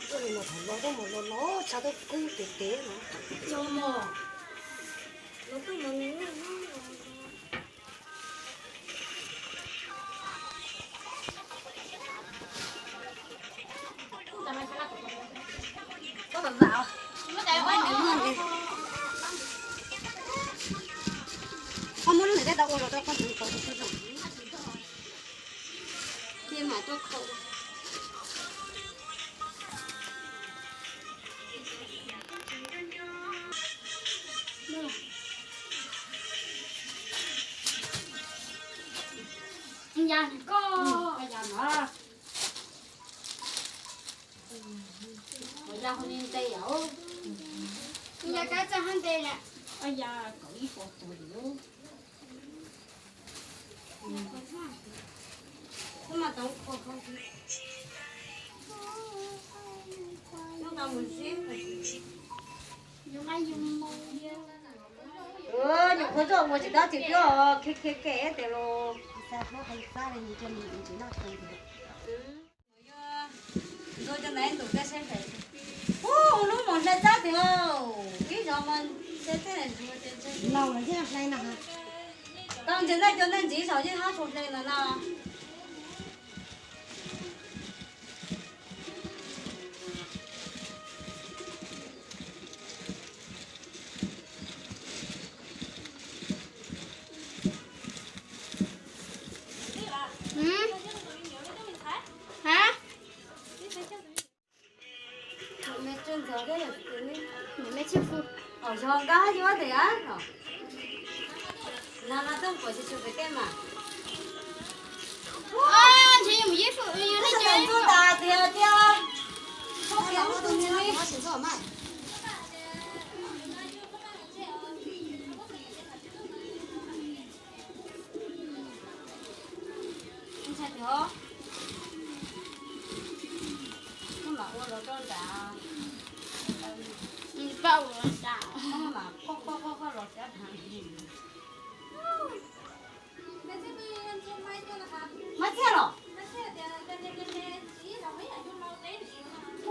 Tuaj li no thaum no tuaj mus los los tshav tuaj kub tes tes no. Yog mos, los tuaj mus nws noj. Koj muab lub ntawm tej tau ua los rau koj tus tau tus zoo. Cia mam tuaj khaum. Ya koj, ya no. Ua ya ho li nte yom. Ya kab txaj hab nte na. Ua ya kom ib puas tuag li. Koj mas tau kho kho. Noj tau mus sib. Nyuam qhuav zoj ua tsis dab tsi thiab, khiav khiav kev tias los. Ntxuav cov ntawd ntug tej seb phem. Ub, ua lub mos hlais txab tiag, ib zaug mas ntshe tej ntxuav ces ntshe laus lawm thiaj hlais no. Tau ntsia nej cov nej ntxiv saum yeej hab tsuas hlais ntawm no. Nws me tsuj ntxog thiab, nws me tsuj fu. Os, yog nkaj yuav tias no mas tuaj kuam tsis tsum pem tej mas. Ntshe yus mus yeej fwm yus nej cov ntxuav tas tiag tiag. Txhob tias ua tus nws li. Ntshai tiag. Koj mam ua los rau nram. Koj mam qoj qoj qoj qoj los rau nram. Maiv Txhiaj los?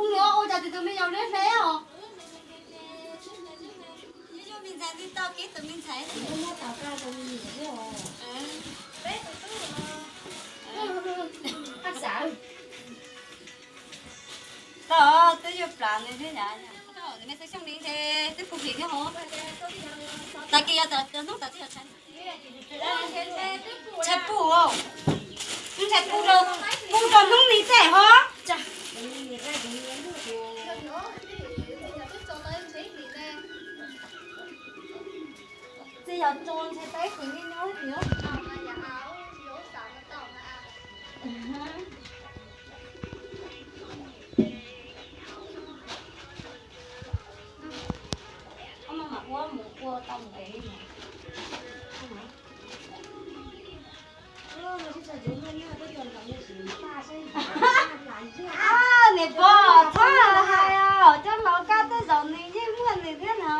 Ua cas tus me nyuam hle hle os? Yog me ntxhais twb tau kev tus me ntxhais. Tau, twb yuav plam nws thiab. Nws me xeeb xyooj li ntshe twb pug hlis thiab hov. Tas kis yog hnub tas twb yog tshav. Ntshai pug, ntshai pug rau, pug rau hnub ni tej hov. Txij yog tso ntshai tau ib qho nyob nyob. Koj maj mam ua mus ua tau mus es li no. Niam pog txhob hais os, coj laus kab tej zaum nws yeej muaj nws thiab no.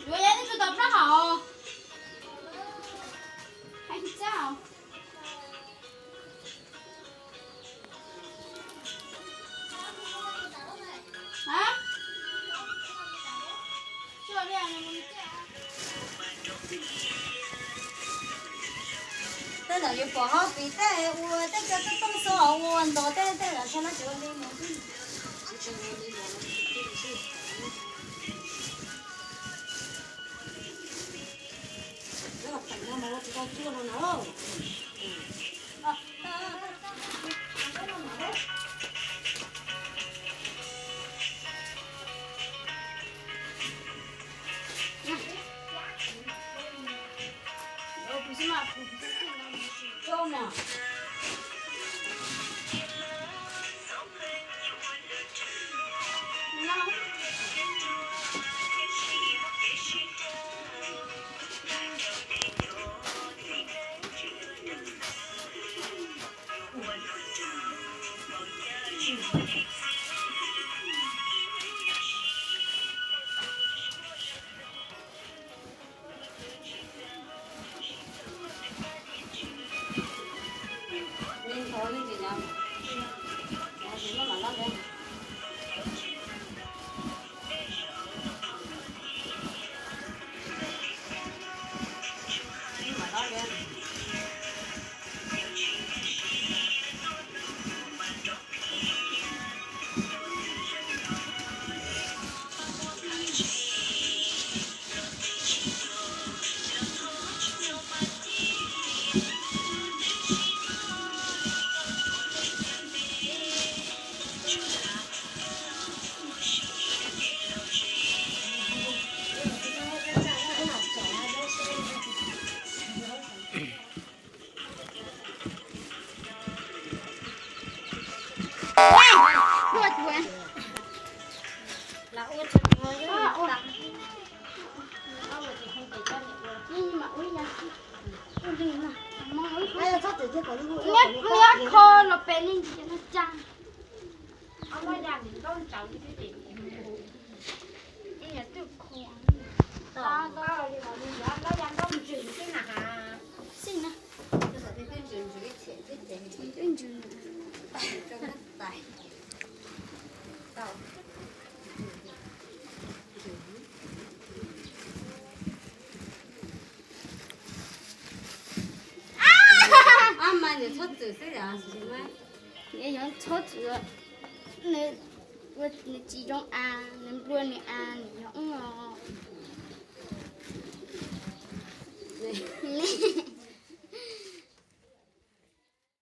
Yuav yog nej tsis tau plab hau. Hais tsis txaj os. Tej zaum yuav pom hauv pis tej ua tej cov tooj xo ua ntov tej tej zaum xyov lawv tsis ua li mus. Neb kho los pem li ntsis no cas. Xij na. Twb ntsws. Ab mas niam txhob txwm xwb, niam yog txhob txwm, nws tsis zoo as, nws nplua nws as, nws yog ub os.